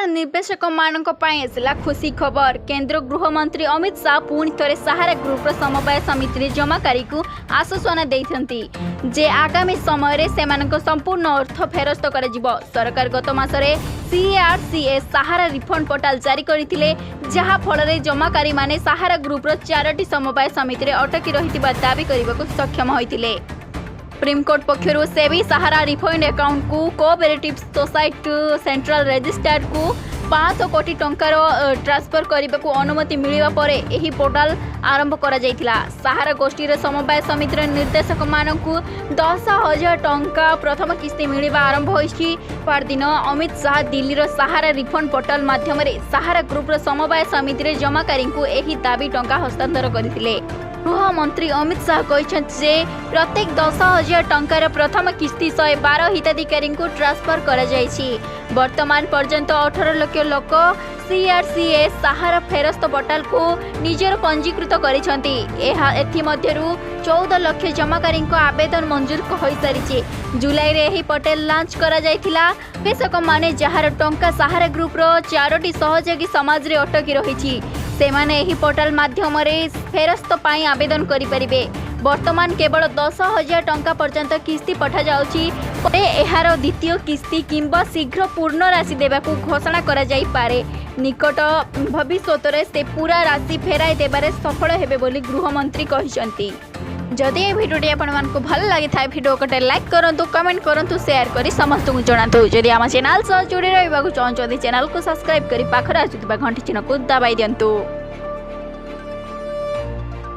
ନିବେଶକମାନଙ୍କ ପାଇଁ ଆସିଲା ଖୁସି ଖବର। କେନ୍ଦ୍ର ଗୃହମନ୍ତ୍ରୀ ଅମିତ ଶାହ ପୁଣି ଥରେ ସାହାରା ଗ୍ରୁପର ସମବାୟ ସମିତିରେ ଜମାକାରୀଙ୍କୁ ଆଶ୍ୱାସନା ଦେଇଛନ୍ତି ଯେ ଆଗାମୀ ସମୟରେ ସେମାନଙ୍କ ସମ୍ପୂର୍ଣ୍ଣ ଅର୍ଥ ଫେରସ୍ତ କରାଯିବ। ସରକାର ଗତ ମାସରେ ସିଆର୍ସିଏସ୍ ସାହାରା ରିଫଣ୍ଡ ପୋର୍ଟାଲ ଜାରି କରିଥିଲେ, ଯାହା ଫଳରେ ଜମାକାରୀମାନେ ସାହାରା ଗ୍ରୁପର ଚାରୋଟି ସମବାୟ ସମିତିରେ ଅଟକି ରହିଥିବା ଦାବି କରିବାକୁ ସକ୍ଷମ ହୋଇଥିଲେ। ସୁପ୍ରିମକୋର୍ଟ ପକ୍ଷରୁ ସେବି ସାହାରା ରିଫଣ୍ଡ ଆକାଉଣ୍ଟକୁ କୋଅପରେଟିଭ ସୋସାଇଟି ସେଣ୍ଟ୍ରାଲ ରେଜିଷ୍ଟ୍ରାରକୁ 500 କୋଟି ଟଙ୍କାର ଟ୍ରାନ୍ସଫର କରିବାକୁ ଅନୁମତି ମିଳିବା ପରେ ଏହି ପୋର୍ଟାଲ ଆରମ୍ଭ କରାଯାଇଥିଲା। ସାହାରା ଗୋଷ୍ଠୀର ସମବାୟ ସମିତିର ନିର୍ଦ୍ଦେଶକମାନଙ୍କୁ 10,000 ଟଙ୍କା ପ୍ରଥମ କିସ୍ତି ମିଳିବା ଆରମ୍ଭ ହୋଇଛି। ପରଦିନ ଅମିତ ଶାହ ଦିଲ୍ଲୀର ସାହାରା ରିଫଣ୍ଡ ପୋର୍ଟାଲ ମାଧ୍ୟମରେ ସାହାରା ଗ୍ରୁପର ସମବାୟ ସମିତିରେ ଜମାକାରୀଙ୍କୁ ଏହି ଦାବି ଟଙ୍କା ହସ୍ତାନ୍ତର କରିଥିଲେ। ଗୃହମନ୍ତ୍ରୀ ଅମିତ ଶାହ କହିଛନ୍ତି ଯେ ପ୍ରତ୍ୟେକ 10,000 ଟଙ୍କାର ପ୍ରଥମ କିସ୍ତି 112 ହିତାଧିକାରୀଙ୍କୁ ଟ୍ରାନ୍ସଫର କରାଯାଇଛି। ବର୍ତ୍ତମାନ ପର୍ଯ୍ୟନ୍ତ 18 ଲକ୍ଷ ଲୋକ ସିଆର୍ସିଏସ୍ ସାହାରା ଫେରସ୍ତ ପୋର୍ଟାଲକୁ ନିଜର ପଞ୍ଜୀକୃତ କରିଛନ୍ତି। ଏଥିମଧ୍ୟରୁ 14 ଲକ୍ଷ ଜମାକାରୀଙ୍କ ଆବେଦନ ମଞ୍ଜୁର ହୋଇସାରିଛି। ଜୁଲାଇରେ ଏହି ପୋର୍ଟାଲ ଲଞ୍ଚ କରାଯାଇଥିଲା। ନିବେଶକମାନେ ଯାହାର ଟଙ୍କା ସାହାରା ଗ୍ରୁପର ଚାରୋଟି ସହଯୋଗୀ ସମାଜରେ ଅଟକି ରହିଛି, ସେମାନେ ଏହି ପୋର୍ଟାଲ ମାଧ୍ୟମରେ ଫେରସ୍ତ ପାଇଁ ଆବେଦନ କରିପାରିବେ। ବର୍ତ୍ତମାନ କେବଳ 10,000 ଟଙ୍କା ପର୍ଯ୍ୟନ୍ତ କିସ୍ତି ପଠାଯାଉଛି। ପରେ ଏହାର ଦ୍ୱିତୀୟ କିସ୍ତି କିମ୍ବା ଶୀଘ୍ର ପୂର୍ଣ୍ଣ ରାଶି ଦେବାକୁ ଘୋଷଣା କରାଯାଇପାରେ। ନିକଟ ଭବିଷ୍ୟତରେ ସେ ପୁରା ରାଶି ଫେରାଇ ଦେବାରେ ସଫଳ ହେବେ ବୋଲି ଗୃହମନ୍ତ୍ରୀ କହିଛନ୍ତି। ଯଦି ଏ ଭିଡ଼ିଓଟି ଆପଣମାନଙ୍କୁ ଭଲ ଲାଗିଥାଏ, ଭିଡ଼ିଓ ଗୋଟେ ଲାଇକ୍ କରନ୍ତୁ, କମେଣ୍ଟ କରନ୍ତୁ, ସେୟାର କରି ସମସ୍ତଙ୍କୁ ଜଣାନ୍ତୁ। ଯଦି ଆମ ଚ୍ୟାନେଲ୍ ସହ ଯୋଡ଼ି ରହିବାକୁ ଚାହୁଁଛନ୍ତି, ଚ୍ୟାନେଲକୁ ସବସ୍କ୍ରାଇବ୍ କରି ପାଖରେ ଆସୁଥିବା ଘଣ୍ଟି ଚିହ୍ନକୁ ଦବାଇ ଦିଅନ୍ତୁ।